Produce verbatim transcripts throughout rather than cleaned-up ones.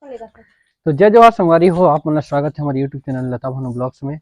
तो जय जोहार संगवारी हो, आप मन ला स्वागत है हमारे YouTube चैनल लता भानु ब्लॉग्स में।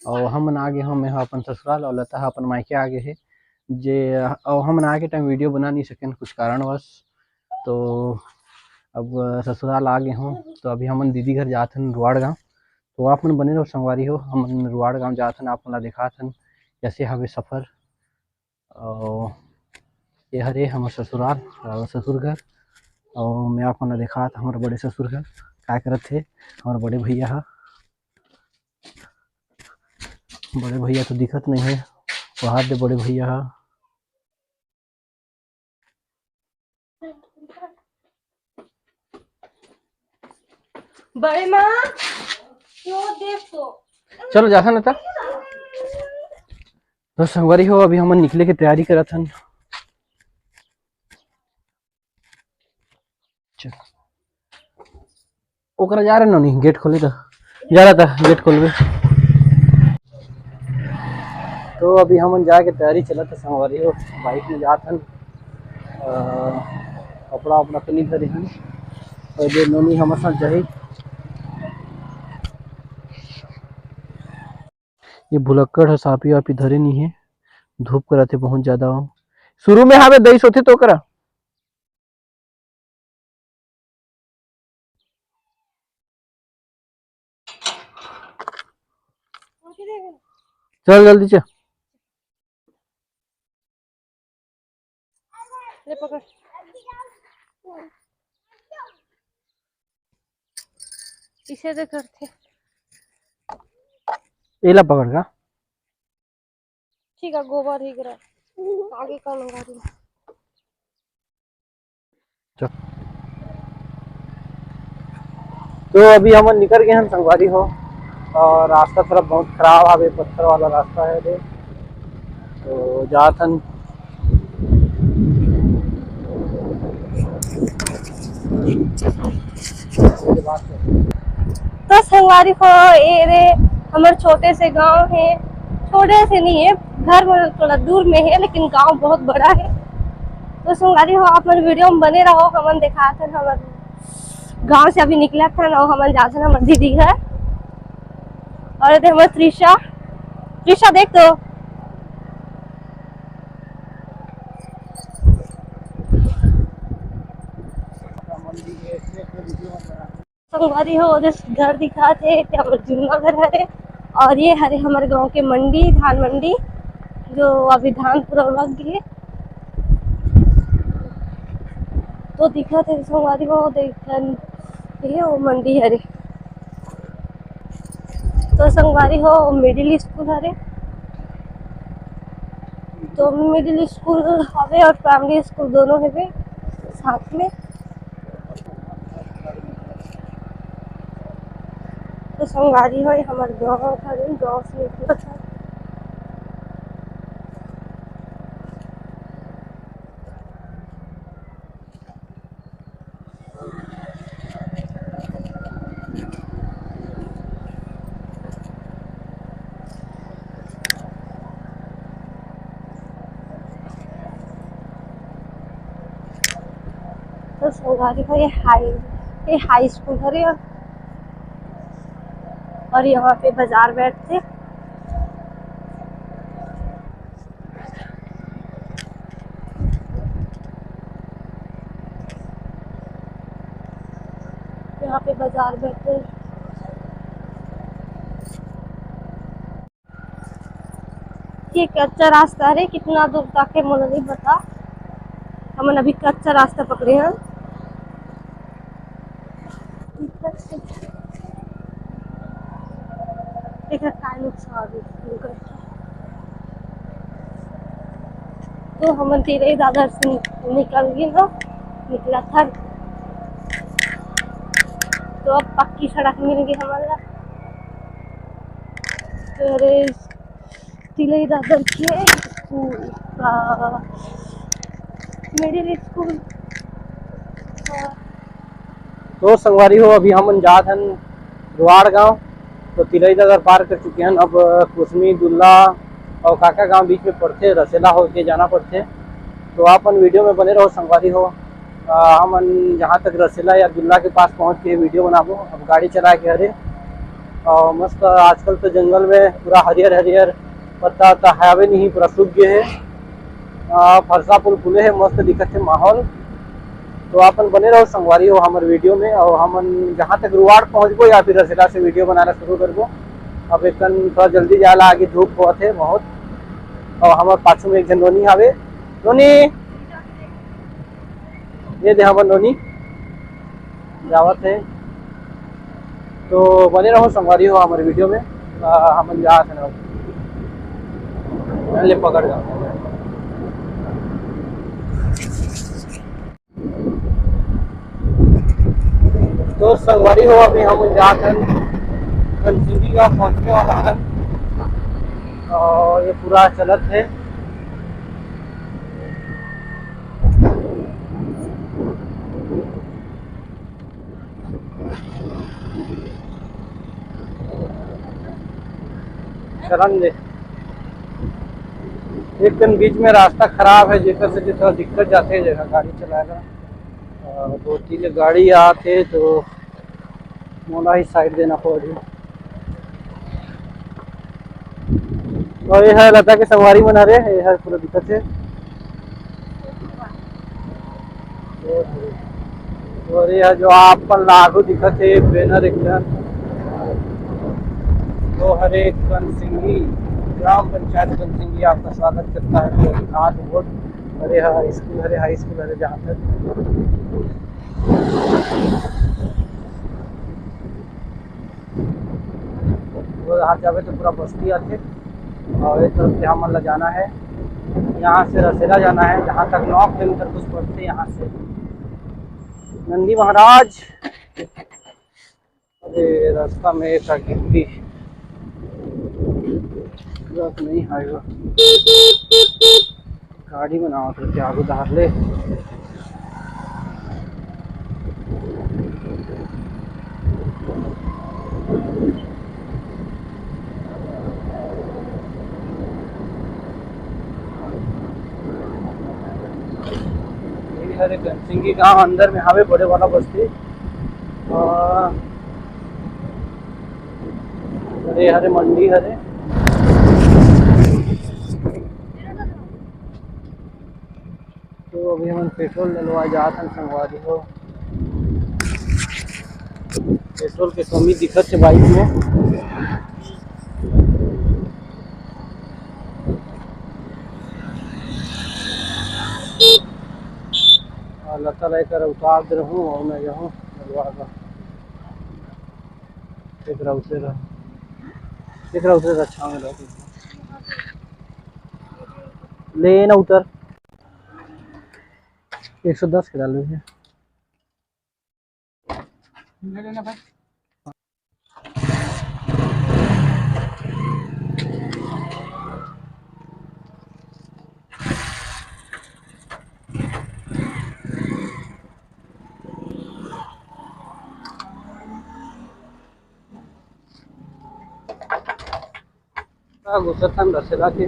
और हमन आ गे हों, मैं ह अपन ससुराल और लता ह अपन मायके आ गे हे। जे, और हमन आए के टाइम वीडियो बना नहीं सकेन कुछ कारणवश, तो अब ससुराल आ गे हों। तो अभी हमन दीदी घर जात हन रुआड़ गांव। तो आप मन बने रहो संगवारी हो, हमन रुआड़ गांव जात हन, आप मन ला देखात हन कैसे हवे सफर। और ये हरे हमर ससुराल और ससुर घर, और मैं आप मन ला देखात हमर बड़े ससुर घर का करत हे हमर बड़े भैया ह। बड़े भैया तो दिखत नहीं है, बाहर दे बड़े भैया ह। बड़े माँ, क्यों देखो? चलो जाथन ना त। तो संगवारी हो, अभी हमन निकले के तैयारी करत हन। चल। ओकरा जा रहे नोनी, गेट खोले तो। जा रहा था, गेट खोलबे। तो अभी हमन जाए के तैयारी चलत है संगवारी हो, बाइक में जात हन। अ, कपड़ा उपड़ा तो नहीं धरे हन, और जे नोनी हमर साथ जाही। ये भुलक्कड़ ह साफी वाफी धरे नहीं है, धूप करत है बहुत ज्यादा। शुरू में हावे दईस होथे तो ओकरा। चल जल्दी चल। ले पकड़। इसे दे करथे। एला पकड़ का। ठीक है, गोबर ही गिरा। आगे का मंगा दी। चल। तो अभी हमन निकल गए हैं संगवारी हो, और रास्ता थोड़ा बहुत खराब आवे, पत्थर वाला रास्ता है दे। तो जात हन। तो संगवारी हो, ये रे हमर छोटे से गांव है, छोटे से नहीं है, घर में थोड़ा दूर में है, लेकिन गांव बहुत बड़ा है। तो संगवारी हो, आप मन वीडियो में बने रहो, हमन दिखाते हैं हमर गांव से अभी निकलत हन और हमन जात हन हमर दीदी घर। और ये हमर त्रिशा, त्रिशा देख तो। संगवारी हो, ओदे घर दिखात हे, ते हमर जुन्ना घर हरे, और ये हरे हमर गांव के मंडी, धान मंडी, जो अभी धान पूरा लग गे। तो दिखत हे संगवारी हो, देखन, ये वो मंडी हरे। तो संगवारी हो, मिडिल स्कूल हरे, तो मिडिल स्कूल हवे और प्राइमरी स्कूल दोनों हवे साथ में। तो संगवारी हो, ये हमर गांव हरे, गांव से निकलत हन। तो संगवारी हो, ये हाई, ये हाई स्कूल हरे, और यहाँ पे बाजार बैठथे। यहाँ पे बाजार बैठथे। ये कच्चा रास्ता हरे, कितना दूर तक है मोला नहीं पता। हमन अभी कच्चा रास्ता पकड़े हन। एकर काय नुकसान होही? तो हमन तिरई दादर से निकल गे हन, निकलत हन। तो अब पक्की सड़क मिल गे हमन ला। तो अरे, तिलई दादर के स्कूल, आ, मिडिल स्कूल। तो संगवारी हो, अभी हमन जात हन रुआड़ गांव। तो तिलई दादर पार कर चुके हन। अब कुसमी, दुल्ला और काका गांव बीच में पड़थे, रसेला होके जाना पड़थे। तो आप मन वीडियो में बने रहो संगवारी हो। अ, हमन जहाँ तक रसेला या दुल्ला के पास पहुँच के video बनाबो। अब गाड़ी चला के हरे, अ, मस्त आजकल तो जंगल में पूरा हरियर हरियर पत्ता वत्ता हवे नहीं, पूरा सूख गए हे। अ, फरसा पुल खुले हे, मस्त दिखत हे माहौल। तो आपन बने रहो संगवारी हो हमर video में, और हमन जहाँ तक रुवाड़ पहुँचबो या फिर रसेला से video बनाना शुरू करबो। अब एक थोड़ा जल्दी जाए ला, आगे धूप बहुत हे बहुत, और हमर पाछू में एक झन नोनी हवे। नोनी, ये दे हमर नोनी जावत हे। तो बने रहो संगवारी हो हमर video में। आ, हमन जात हन अब। ले पकड़ जा। तो संगवारी हो, अभी हम जात हन, कंचनगी गाँव पहुँचने वाला हन, और ये पूरा चलत हे। चलन दे। एक दिन बीच में रास्ता खराब हे, जेकर से जे थोड़ा दिक्कत जाथे जगह गाड़ी चलाए ला। अ, दो तीन गाड़ी आथे तो मोला ही side देना पड़ही। और ये हे लता के संगवारी मन हरे, ये हे पूरा दिक्कत हे। और ये जो आप मन ला आगू दिखत हे banner एक ठन, वो हरे कंसिंगी, ग्राम पंचायत कंसिंगी आपका स्वागत करता है। तो आठ वोट हरे, हाई स्कूल हरे, हाई स्कूल हरे जहाँ तक। वो हाथ जावे तो पूरा बस्ती आथे। और ये तरफ से हमन ला जाना है, यहाँ से रसेला जाना है, जहाँ तक नौ किलोमीटर कुछ पड़ते यहाँ से। नंदी महाराज, अरे रास्ता में एक गिट्टी ट्रक नहीं आएगा। गाड़ी बनावत रहिथे आगू डहर ले। ये हरे कंसिंगी गांव अंदर में हावे, बड़े वाला बस्ती। अ, अरे हरे मंडी हरे। तो अभी हमन पेट्रोल डलवा जात हन संगवारी हो। पेट्रोल के कमी दिखत हे बाइक में। और लता ला एकर उतार दे रहूं और मैं जाहूं डलवा बर। एकरा उतरे रह, एकरा उतरे रह, छांव में रह। ले ना उतर। एक सौ दस के डाल दे। का घुसत हन रसेला के,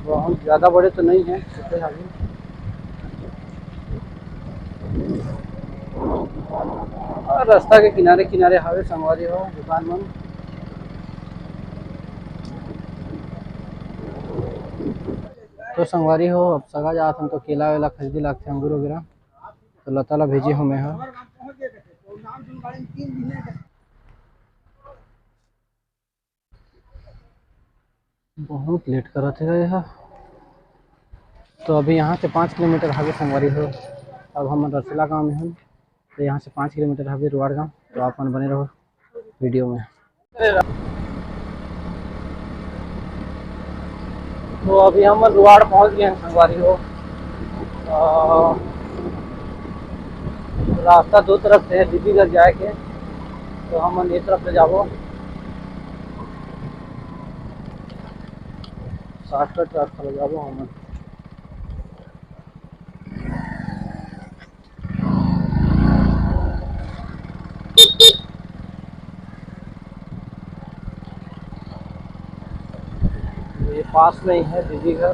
बहुत ज्यादा बड़े तो नहीं है, छोटे हावे। और रास्ता के किनारे किनारे हावे संगवारी हो दुकान मन। तो संगवारी हो, अब सगा जात हन तो केला वेला खरीदी लागथे, अंगूर वगैरह। तो लता ला भेजे हो मैं हा। बहुत लेट करत हे ये हा। तो अभी यहाँ से पाँच किलोमीटर हावे संगवारी हो। अब हम रसेला गांव में हन, तो यहाँ से पाँच किलोमीटर हावे रुवाड़ गांव। तो आप मन बने रहो वीडियो में। तो अभी हम रुवाड़ पहुंच गए हैं संगवारी हो। अ, रास्ता दो तरफ से है, दीदी घर जाए के, तो हम ये तरफ से जाबो, शॉर्टकट रास्ता ले जाबो हम। ये पास में ही है दीदी घर।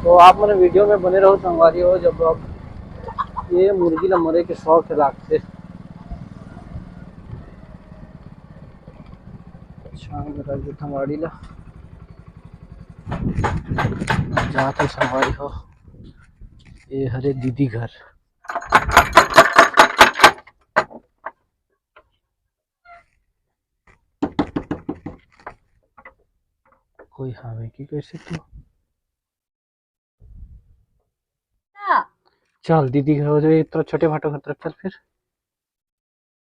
तो आप मन वीडियो में बने रहो संगवारी हो, जब आप ये मुर्गी ला मरे के शौक हे लागथे। अच्छा, मेरा जूता माड़ी ला। जात हे संगवारी हो, ये हरे दीदी घर। कोई हावे कि कैसे तू? हाँ। चल दीदी घर हो जाए, इतना छोटे भाटो घर तरफ चल फिर।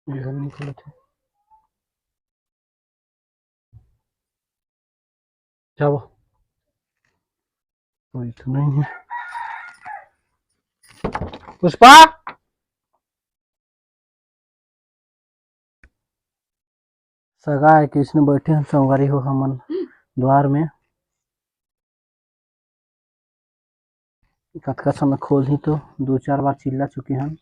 ये घर नहीं खुलत हे। जाओ। कोई तो नहीं है। पुष्पा, सगा हे कि इसने बैठे हैं संगवारी हो हमन द्वार में। कतका समय खोलही तो दू चार बार चिल्ला चुके हन।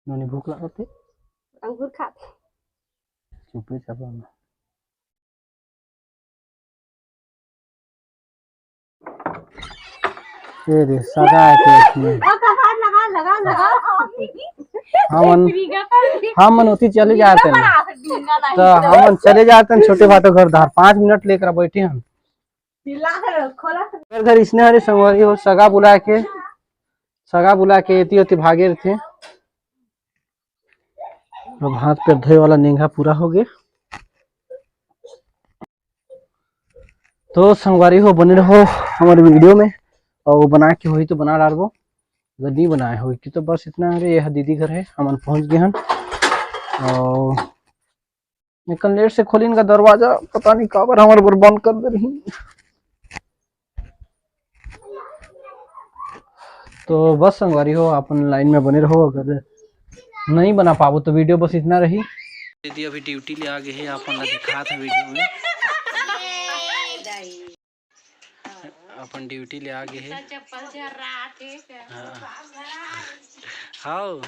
नोनी भूख लागत हे। अंगूर खात। चुपे चाप ना। ये दे, सगा हे कि इसने। ओ, कपार लगा, लगा, लगा। हमन, हमन ओती चले जाते हैं। तो हमन चले जाते हैं छोटे भाटो घर धार, पाँच मिनट लेकर बैठे हैं। घर, घर इसने हरे संगवारी हो, सगा बुला के, सगा बुला के एती ओती भागे रथे। अब हाथ पैर धोए वाला नेंगा पूरा हो गए। तो संगवारी हो, बने रहो हमारे वीडियो में, और बना के होही तो बना डालबो, अगर नहीं बनाए होही कि तो बस इतना। अरे, यह दीदी घर है, हमन पहुंच गए हन। और निकल लेट से खोलिन का दरवाजा, पता नहीं काबर हमारे बर बंद कर दे रही। तो बस संगवारी हो, अपन लाइन में बने रहो, अगर नहीं बना पाबो तो वीडियो बस इतना रही। दीदी अभी ड्यूटी ले आ गए हैं, अपन ला दिखात हे वीडियो में। अपन ड्यूटी ले आ गए हैं। चप्पल झर्रात हे। हाँ। हाव।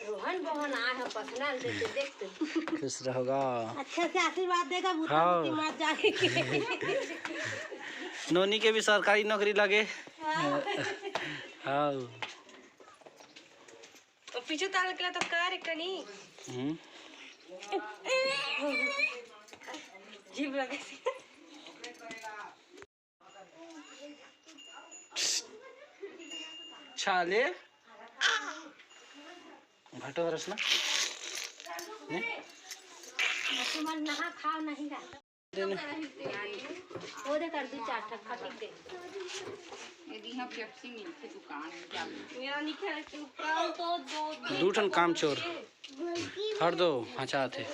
रोहन बोहन आए हैं पसना देते देखते। खुश रहोगा। अच्छे से आशीर्वाद देगा, भूत हाँ। की मार जाएगी। नोनी के भी सरकारी नौकरी लगे। हाँ। हाँ। और पीछे ताल के तो कार कनी। हम्म। जीभ लगे। छाले। भाटो हरस ना। ने? तुमन नहा खाओ नहीं गा। देने। वो देख कर दू चार ठक खटिक दे। यदि यहाँ पेप्सी मिलते दुकान में क्या मिलते? मेरा लिखा है कि ऊपर तो दो, दो दू ठन काम चोर। हर दो, हाँ, चाहत हे।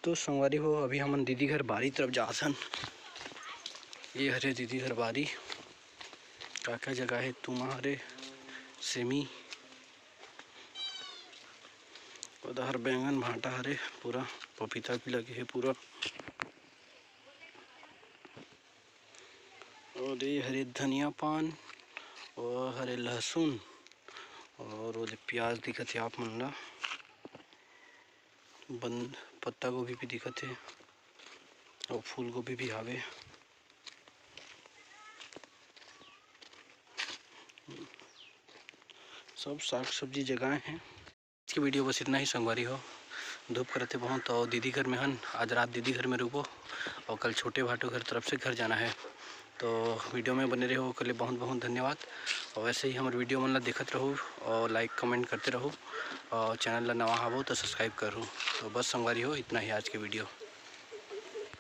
तो संगवारी हो, अभी हमन दीदी घर बारी तरफ जात हन। ये हरे दीदी घर बारी, का का जगह हे, तुमा हरे, सेमी, उधर बैंगन भाटा हरे, पूरा पपीता भी लगे हे पूरा। और ये हरे धनिया पान, और हरे लहसुन, और वो दे प्याज दिखत हे आप मन ला, बंद पत्ता गोभी भी दिखत हे, और फूल गोभी भी हावे। सब साग सब्जी जगाए हैं। आज की वीडियो बस इतना ही संगवारी हो। धूप करत हे बहुत, तो दीदी घर में हन, आज रात दीदी घर में रुकबो और कल छोटे भाटो घर तरफ से घर जाना है। तो वीडियो में बने रहो, ओकर लिए बहुत बहुत धन्यवाद। और वैसे ही हमारे वीडियो मन ला देखत रहू और लाइक कमेंट करते रहू, और चैनल ला नवा हावो तो सब्सक्राइब करू। तो बस संगवारी हो, इतना ही आज की वीडियो।